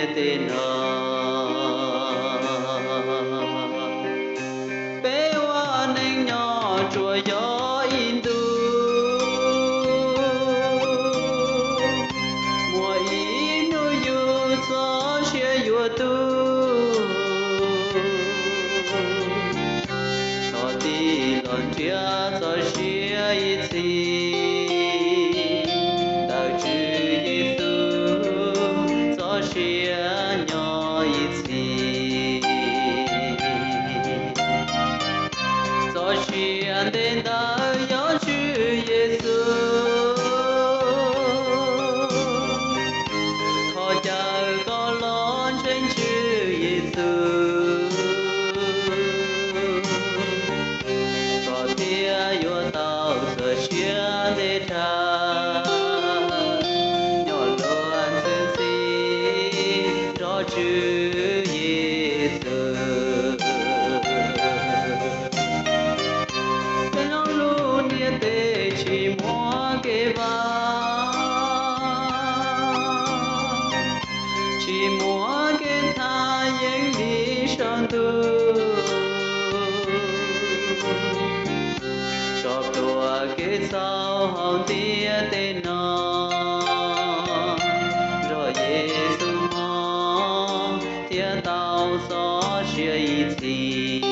niam tej no. Peb ua neej nyob tsuas yog ib ntus, muaj ib hnub yus txoj sia yuav tu. Thov tig los nrhiav txoj sia ib txhis, ntawm Tswv Yexus txoj sia nyob ib txhis. Txoj sia ntev ntawd yog Tswv Yexus. Thov caw koj los ntseeg Tswv Yexus, koj thiaj yuav tau txoj sia ntev dhawv, nyob luag ntxhi nrog Tswv Yexus. Peb lub ntiaj teb tsis muaj kev vaj, tsis muaj kev thaj yeeb li saum ntuj. Tso plhuav kev txhaum hauv ntiaj teb no, nrog Yexus mog thiaj tau txoj sia ib txhis.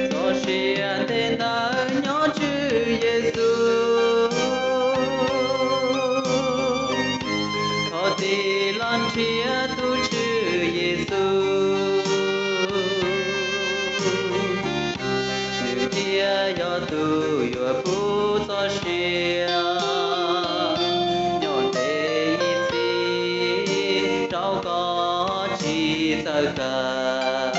Txoj sia ntev ntawd nyob Tswv Yexus, thov tig los nrhiav tus Tswv Yexus. Nws thiaj yog tus yuav pub txoj sia nyob ntev ib txhis rau koj tsis txawj kawg.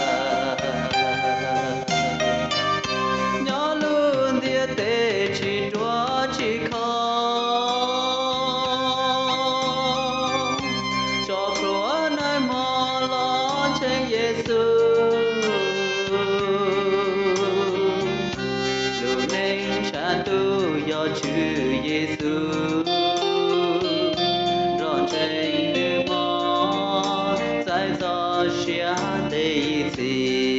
Nyob lub ntiaj teb tsis ruaj tsis khov, tso plhuav nawb mog los ntseeg Yexus. Lub neej tshav ntuj yog Tswv Yexus, nrog ntseeg nws mog txais txoj sia ntev ib txhis.